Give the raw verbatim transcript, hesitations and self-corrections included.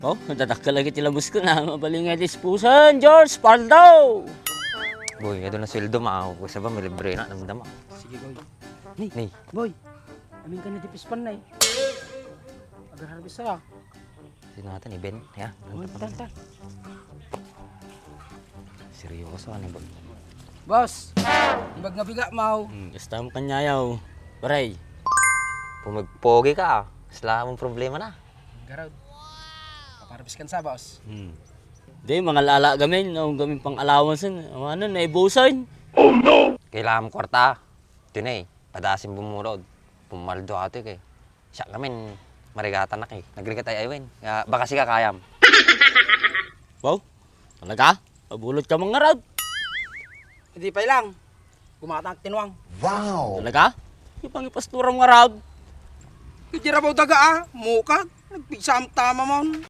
Oh, nadadakkel lagi ti labos ko na. Mabalin nga dispusan, George Pardo! Boy, adu na sweldo, ma. Ako sa ba, may libre na, damdama. Sige, boy. Ni, Ni. Boy, amin ka na di pispan na eh. Agar-harvest sa. Sino natin, Iben? Ya? Oh, tan, tan. Seryoso, ano ba? Boss, ibag nga biga, maw. Hmm, gusto mo kanyayaw. Pare. Pumagpogi ka, ah. Sila mong problema na. Garod. Paparabis kan sa, boss. Hmm. Di, mangalala gamin, no, gamin pang allowance, ano, naibusan. Kailangan mo kwarta. Ito na eh, padasin bumurod. Pumaldo ato eh. Siya gamin, marigatan na kay. Nagrigat ay aywen. Nga, baka siga kayam. Wow, talaga? Pabulot ka mangarod. Hindi pa lang. Gumatang tinuang. Wow! Talaga? Di pang ipasturam nga rab. Kaya rabaw daga ah, mukag. Nagpigsam tama mon.